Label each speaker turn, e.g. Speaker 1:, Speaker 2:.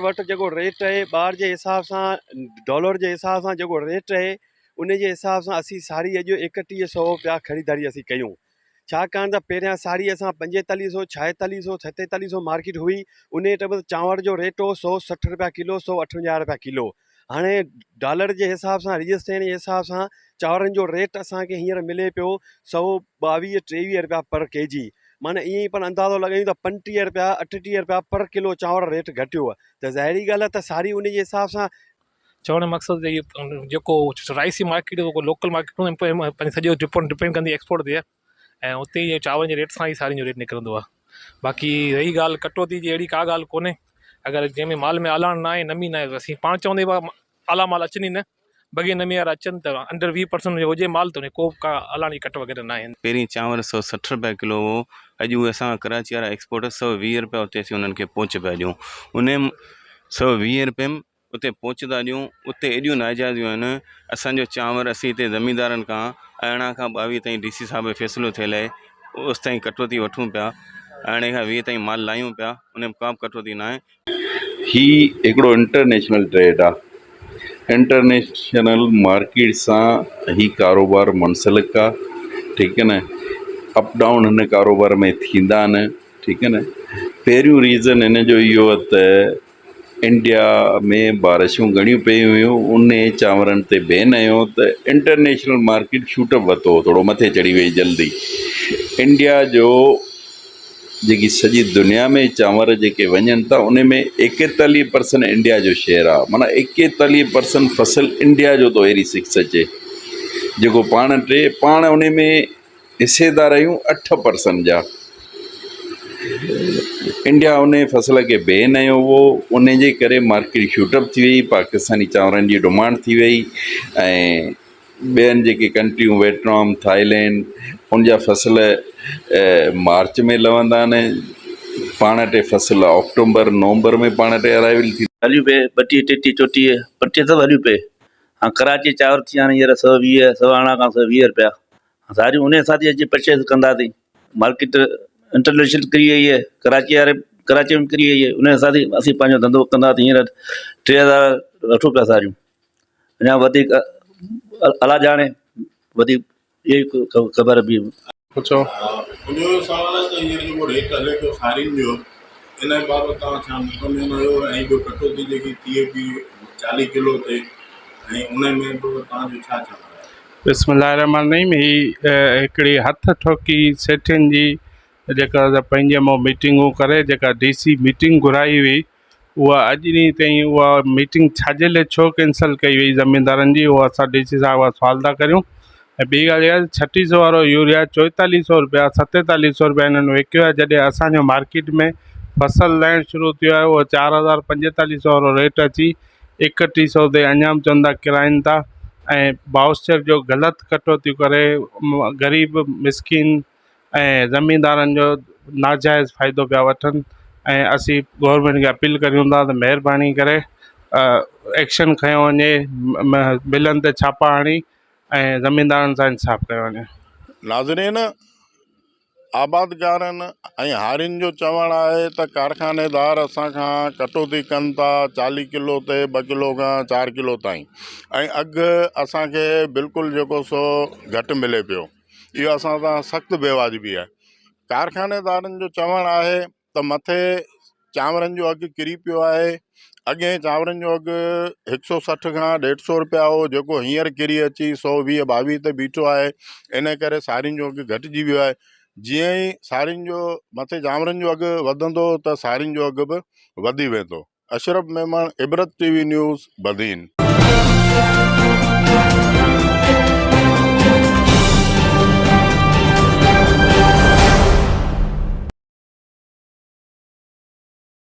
Speaker 1: وٽ جيڪو ريٽ آهي ٻاهر جي حساب سان ڊالر جي حساب سان جيڪو ريٽ آهي ان جي حساب سان اسين ساري اڄ ايڪٽيهه سئو رپيا خريداري اسين ڪيون ڇاڪاڻ ته پهريان ساري اسان پنجيتاليهه سئو ڇائيتاليهه سئو ستيتاليهه سئو مارڪيٽ هئي ان ٽائيم تي چانور جو ريٽ هو سئو 60 رپيا ڪلو سئو 58 رپيا ڪلو هاڻي ڊالر جي حساب سان رجسٽري جي حساب سان چانورن جو ريٽ اسانکي هينئر ملي پيو 122 23 رپيا پر ڪي جي معنيٰ ائين ئي پاڻ اندازو لڳايون ته 35 رپيا 38 رپيا پر ڪلو چانور ريٽ گهٽيو ته ظاهري ڳالهه آهي ته ساري ان جي حساب سان.
Speaker 2: چوڻ جو مقصد ته اهو جيڪو رائس جي مارڪيٽ لوڪل مارڪيٽ پنهنجو سڄو ڊپينڊ ڪندي ايڪسپورٽ تي آهي ۽ اتي ئي چانورن جي ريٽ سان ئي سارين جو ريٽ نڪرندو آهي باقي رهي ڳالهه ڪٽوتي جي اهڙي ڪا ڳالهه ڪونهي اگر جنهن ۾ مال ۾ آلاڻ نه آهي نمي نه آهي اسين پاڻ چوندي اعليٰ مال اچن ئي نه بغير نمي وارا اچن ته انڊر 20 پرسنٽ هجي مال ته ڪو به ڪا آلاڻ جي ڪٽ وغيره نه آهي.
Speaker 3: پهرين چانور 160 رپيا ڪلو هو اڄ اهي اسان کان ڪراچي وارا ايڪسپورٽر 120 رپيا اتي اسين انهن کي پهچ پيا ڏيون ان 120 رپئي ۾ اتي پهچ ٿا ڏيون اتي ايڏيون ناجائزيون آهن اسانجو چانور اسين هتي زميندارن کان 18 کان 22 تائين ڊي سي صاحب جو فيصلو ٿيل آهي اوستائين ڪٽوتي وٺون پيا 18 کان 20 تائين مال لاهيون پيا ان ۾ ڪا به ڪٽوتي ناهي.
Speaker 4: هي هڪڙو انٽرنيشنل ٽريڊ آ انٽرنيشنل مارڪيٽ سان هي ڪاروبار منسلڪ آ ٺيڪ آ نه اپ ڊائون هن ڪاروبار ۾ ٿيندا آهن ٺيڪ آ نه پهريون ريزن هن جو اهو آ ته انڊيا ۾ بارشون گهڻيون پيون هيون ان چانورن تي بين هنيو ته انٽرنيشنل مارڪيٽ شوٽ اپ ورتو ٿورو مٿي چڙهي وئي جلدي انڊيا جو جيڪي سڄي دنيا ۾ چانور جيڪي وڃن ٿا ان ۾ 41 پرسنٽ انڊيا جو شيئر آ معنيٰ 41 پرسنٽ فصل انڊيا جو ٿو ايري سڪس اچي جيڪو پاڻ ٽي پاڻ ان ۾ حصيدار آهيون 8 پرسنٽ جا. انڊيا ان فصل کي بين هنيو هو ان جي ڪري مارڪيٽ شوٽ اپ ٿي وئي، پاڪستاني چانورن جي ڊمانڊ ٿي وئي ۽ ٻين جيڪي ڪنٽريون ويٽنام، ٿائيلينڊ ان جا فصل مارچ ۾ لوندا آهن، پاڻ ٽي فصل آڪٽومبر نومبر ۾ پاڻ ٽي ارائيول ٿي.
Speaker 5: هليون پئي 32 33 34 25 سڀ هليون پئي. هاڻ ڪراچي چانور ٿي ويا آهن هينئر 120 118 کان 120 رپيا. ساريون انهي حساب سان اچي پرچيز ڪنداسين. مارڪيٽ انٽرنيشنل ڪري وئي آهي، ڪراچي واري ڪراچي ۾ ڪري وئي آهي، انهي حساب سان اسين پنهنجو ڌنڌو ڪنداسين. هينئر 3000 وٺون پيا ساريون. اڃا وڌيڪ الله ڄاڻي وڌيڪ اها ئي خبر به.
Speaker 6: پڇو.
Speaker 7: منهنجو سوال آهي ته هينئر جيڪو ريٽ هلي پيو سارين جو ان بابت توهان ڇا مطمئن آهيو ۽ ٻيو ڪٽوتي جيڪي ٿئي پئي 40 ڪلو تي ۽ ان ۾ به توهان جو ڇا چوڻ آهي.
Speaker 6: بسم الله الرحمٰن الرحيم هي هڪڙي هٿ ٺوڪي سيٺين جي جيڪا پنهنجي مون ميٽنگون ڪري جيڪا ڊي سي ميٽنگ گهرائي هئي اها اڄ ڏينهن تائين اها ميٽنگ ڇا جي لاء ڇو ڪينسل ڪئي وئي زميندارن جي اهو اسان ڊي سي صاحب کان سوال ٿا ڪريون ۽ ٻي ڳالهه اها 36 سو وارو يوريا 44 سو روپيا 47 سو روپيا هنن وڪيو آهي جڏهن اسانجو مارڪيٽ ۾ فصل لهڻ شروع ٿيو آهي اهو 4045 سو وارو ريٽ اچي 31 سو تي اڃا به چون ٿا ڪرائين ٿا ۽ بائوسچر جو غلط ڪٽوتيون ڪري غريب مسڪين ۽ زميندارن جو ناجائز فائدو پيا وٺن ۽ اسين گورنمينٽ کي اپيل ڪريون ٿا ته مهرباني ڪري ايڪشن کنيو وڃي ملن تي ڇاپا هڻي ۽ زميندارن سان انصاف ڪيو وڃي.
Speaker 7: ناظرين! آبادگارن ۽ هارين جو چوڻ آهي ته ڪارخانيدار اسان کان ڪٽوتي ڪن ٿا 40 ڪلو تي 2 ڪلو کان 4 ڪلو تائين ۽ اگهه اسان کي بلڪل جيڪو سو گهٽ ملي پيو. اهو اسان سان سخت بي واجبي آهي. ڪارخانيدارن جو چوڻ آهي ته مٿي چانورن جو اگهه ڪري پيو آهي، اڳئين چانورن جو اگهه 160 کان 150 روپيا هو جيڪو هينئر ڪري اچي 120 22 تي بيٺو آهي، ان ڪري سارين جو اگهه گهٽجي ويو آهي، جيئن ئي سارين جو مٿي چانورن جو اگهه وڌندو ته سارين جو اگهه به وڌي ويندو. Ashraf Memon, Ibrat T V news, Badin.